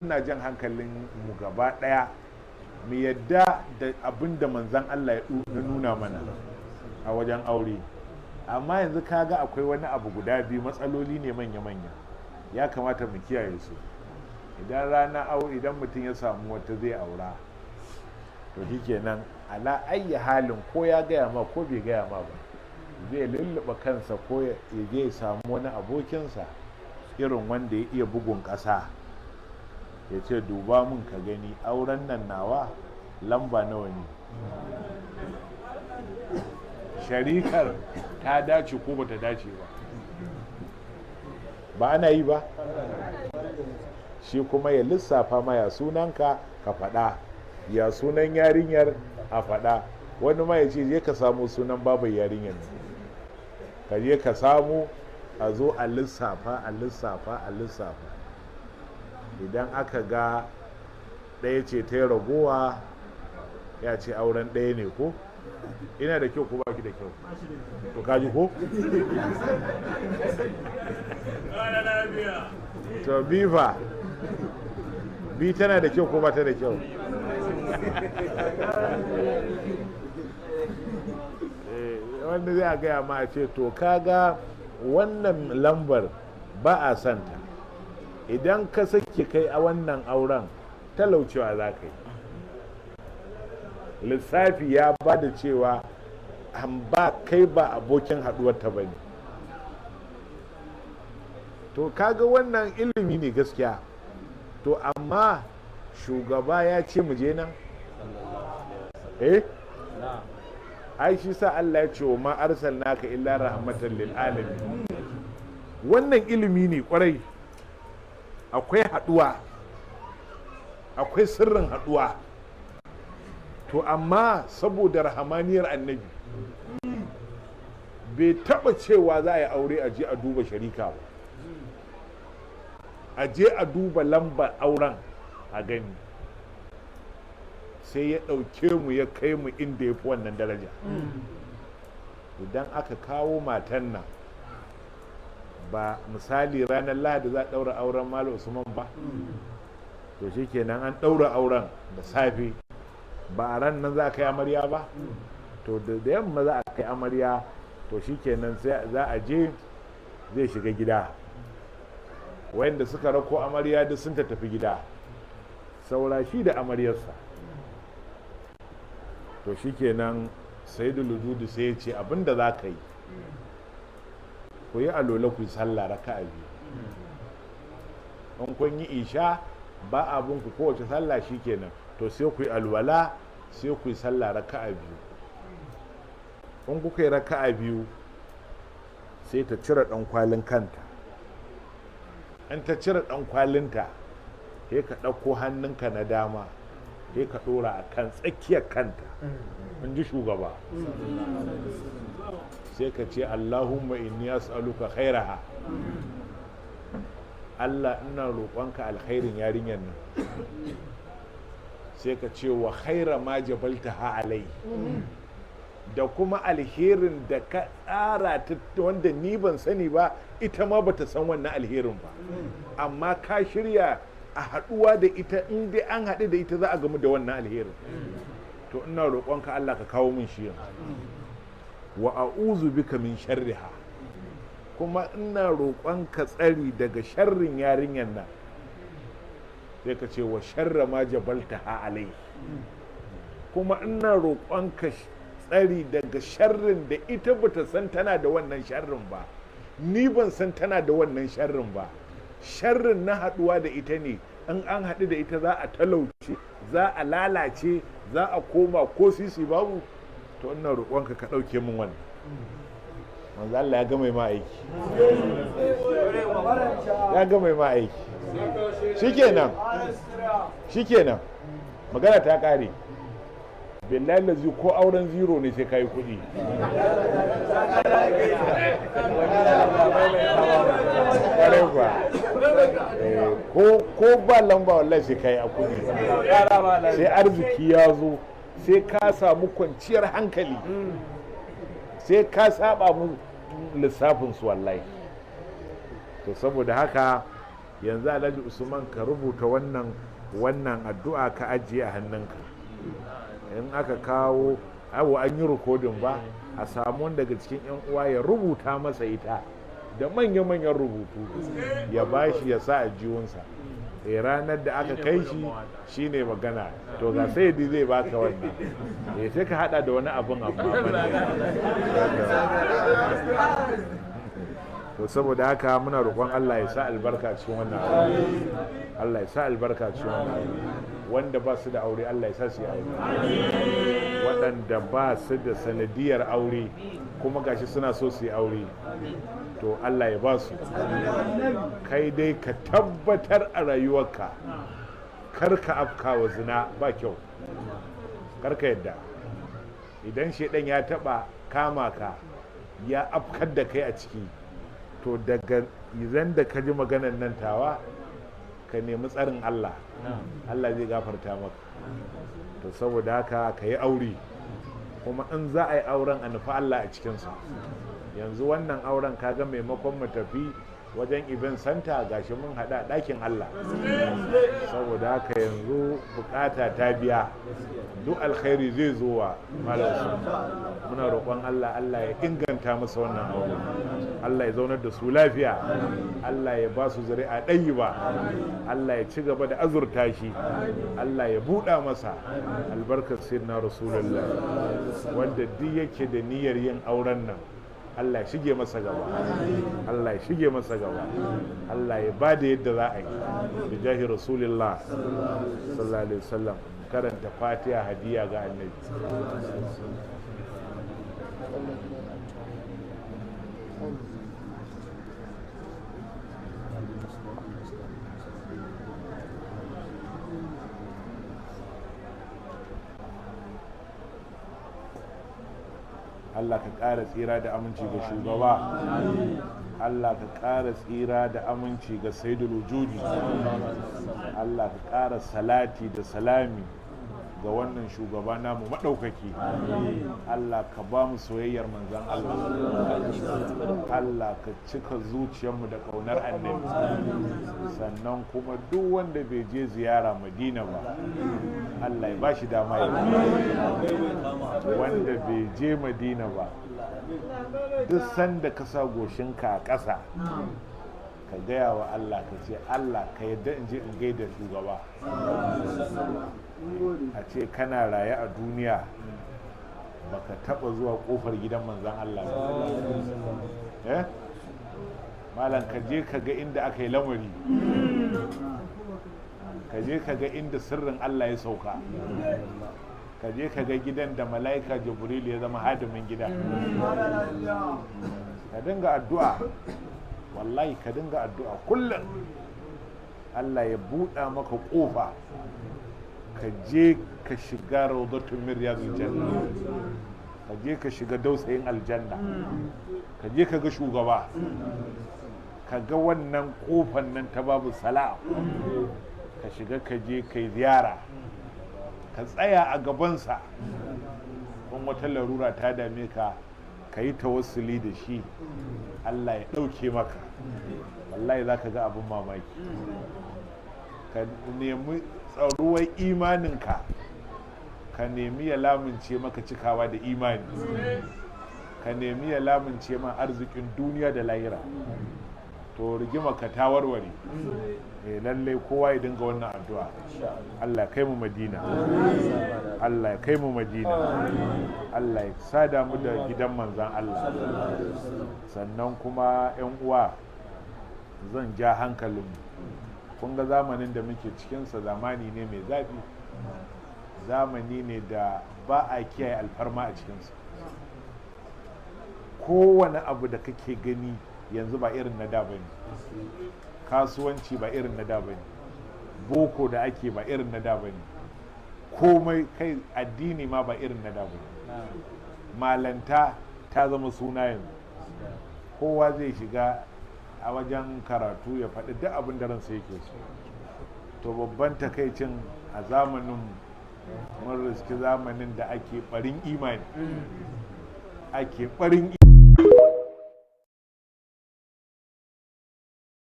Ina jan hankalin mu gaba ɗaya mu yadda da abin da manzan Allah ya nuna mana a wajen aure. Amma yanzu kaga akwai wani abu guda biyu, matsaloli ne manya-manya, ya kamata mu kiyaye su. Idan rana aure, idan mutum ya samu wata zai aura, to shikenan ala ayyi halin, ko ya gaya ma ko bai gaya ma ba, zai lulluɓa kansa ko ya je ya samu wani abokinsa irin wanda ya iya bugun ƙasa, ya ce duba mun ka gani auren nan nawa lamba nawa ne, sharikar ta dace ko bata dace ba. Ba ana yi ba? Shi kuma ya lissafa ma ya sunanka ka faɗa, ya sunan yarinyar a faɗa. Wani ma ya ce je ka samu sunan babar yarinyar, ka je ka samu, a zo a lissafa a lissafa a lissafa. Idan aka ga ɗaya ce ta ragowa, ya ce auren ɗaya ne ko? Ina da kyau ko ba ki da kyau? To kaji ko? To bifa bi tana da kyau ko ba ta da kyau? Wanda zai gaya ma ce to kaga wannan lambar ba a santa, idan ka sake kai a wannan auren talaucewa za ka yi. Lissafi ya ba da cewa an ba kai ba abokin haduwar ta bane. To kaga wannan ilimi ne gaskiya. To amma shugaba ya ce mu je nan? Eh? Ai shi sa Allah ya ce wa ma arsalnaka illa rahmatan lil alamin. Wannan ilimi ne kwarai. Akwai haduwa, akwai sirrin haduwa. To amma saboda rahamaniyar annabi bai taba cewa za a yi aure a je a duba sharika ba, a je a duba lambar auren a gani. Sai ya ɗauke mu ya kai mu inda ya fi wannan daraja. Idan aka kawo matan nan, ba misali ranar Lahadi za a ɗaura auren Malam Usman ba, to shikenan an ɗaura auren da safe, ba a ran nan za a kai amarya ba, to da yamma za a kai amarya, to shikenan sai za a je, zai shiga gida. Wayanda suka rako amarya duk sun tafi gida, saura shi da amaryarsa. To shikenan Sayyidul Wujudi sai ya ce abinda za ka yi, ku yi alola ku yi sallah raka'a biyu. In kun yi isha ba abin ku kowace sallah shikenan, to sai ku yi alwala sai ku yi sallah raka'a biyu. In kuka yi raka'a biyu sai ta cire ɗan kwalin kanta. In ta cire ɗan kwalinta sai ka ɗauko hannunka na dama sai ka ɗora a kan tsakiyar kanta, in ji shugaba. Sai ka ce Allahumma inni as'aluka khairaha, Allah ina roƙonka alkhairin yarinyar nan. Sai ka ce wa khaira ma jabaltaha alai, da kuma alherin da ka tsara ta wanda ni ban sani ba, ita ma bata san wannan alherin ba, amma ka shirya a haɗuwa da ita, in dai an haɗu da ita za a gamu da wannan alherin. To ina roƙonka Allah ka kawo min shi yanzu. Wa a'udhu bika min sharriha, kuma ina roƙonka tsari daga sharrin yarinyar nan. Sai ka ce wa sharra ma jabaltaha alai, kuma ina roƙonka tsari daga sharrin da ita bata san tana da wannan sharrin ba, ni ban san tana da wannan sharrin ba. Sharrin na haɗuwa da ita ne, in an haɗu da ita za a talauce, za a lalace, za a koma ko sisi babu. To ina roƙonka ka ɗauke min wannan. Manzo Allah ya gama ma aiki, ya gama ma aiki. Shikenan, shikenan, magana ta ƙare. Billahi lazi ko auren zero ne sai kayi kuɗi. Ko ba lamba wallahi sai kayi a kuɗi, sai arziki ya zo, sai ka samu kwanciyar hankali, sai ka saba mu lissafin su wallahi. To saboda haka Yanzu Alhaji Usman ka rubuta wannan addu'a ka ajiye a hannunka. In aka kawo abu an yi rikodin ba, a samu wani daga cikin 'yan uwa ya rubuta masa ita da manya-manyan rubutu, ya bashi ya sa a jiwonsa. Ranar da aka kai shi shine magana. To ga sayyidi zai baka wannan, sai ka hada da wani abun amma. To saboda haka muna roƙon Allah ya sa albarka cikin wannan abu. Allah ya sa albarka cikin wannan abu. Wanda ba su da aure Allah ya sa su yi aure. Waɗanda ba su da sanadiyar aure kuma gashi suna so su yi aure, to Allah ya ba su. Kai dai ka tabbatar a rayuwarka kar ka afka wa zina, ba kyau, kar ka yadda. Idan shedan ya taba kama ka ya afkar da kai a ciki, to daga idan da ka ji maganar nan tawa ka nemi tsarin Allah, Allah zai gafarta maka. To saboda haka ka yi aure, kuma in za a yi auren a nufi Allah a cikinsa. Yanzu wannan auren kaga maimakon mu tafi wajen event center, gashi mun hada ɗakin Allah. Saboda haka yanzu bukata ta biya, duk alkhairi zai zo wa Malam Usman. Muna roƙon Allah, Allah ya inganta masa wannan aure, Allah ya zaunar da su lafiya, Allah ya ba su zuri'a ɗayi ba, Allah ya ci gaba da azurta shi, Allah ya buɗa masa albarkar sayyidina Rasulullah. Wanda duk yake da niyyar yin auren nan, Allah ya shige masa gaba, Allah ya shige masa gaba, Allah ya ba da yadda za a yi da jahi Rasulullah sallallahu alaihi wasallam. Karanta Fatiha hadiya ga Annabi. Allah ka ƙara tsira da aminci ga shugaba, Allah ka ƙara tsira da aminci ga Sayyidul Wujudi, Allah ka ƙara salati da salami ga wannan shugaba namu maɗaukaki. Allah ka ba mu soyayyar manzan Allah, Allah ka cika zuciyarmu da ƙaunar Annabi. Sannan kuma duk wanda bai je ziyara Madina ba, Allah ya ba shi dama ya, wanda bai je Madina ba, duk sanda ka sa goshinka a ƙasa ka gaya wa Allah, ka ce Allah ka yadda in je in gaida shugaba. A ce kana raye a duniya baka taba zuwa kofar gidan manzan Allah ba. Malam ka je ka ga inda aka yi lamari, ka je ka ga inda sirrin Allah ya sauka, ka je ka ga gidan da mala'ika Jibril ya zama hadimin gida. Ka dinga addu'a, wallahi ka dinga addu'a kullum, Allah ya buɗa maka ƙofa ka je ka shiga rawdatun min riyadil janna, ka je ka shiga dausayin aljanna, ka je ka ga shugaba, ka ga wannan ƙofan nan ta babu salam, ka shiga ka je ka yi ziyara, ka tsaya a gabansa. In wata larura ta dame ka, ka yi tawassuli da shi, Allah ya ɗauke maka. Wallahi za ka ga abin mamaki. Ka nemi tsaruwar imaninka, ka nemi ya lamunce maka cikawa da imani, ka nemi ya lamunce ma arzikin duniya da lahira. To rigima ka ta warware. Lallai kowa ya dinga wannan addu'a. Allah kai mu Madina, Allah kai mu Madina, Allah ya sada mu da gidan manzan Allah. Sannan kuma yan uwa, zan ja hankalinmu. Kun ga zamanin da muke cikinsa zamani ne mai zafi, zamani ne da ba a kiyaye alfarma a cikinsa. Kowane abu da kake gani yanzu ba irin na da bane, kasuwanci ba irin na da bane, boko da ake ba irin na da bane, komai kai addini ma ba irin na da bane. Malanta ta zama suna yanzu, kowa zai shiga a wajen karatu ya faɗi duk abin da ransa yake so. To babban takaicin a zamanin mun riski zamanin da ake ɓarin imani, ake ɓarin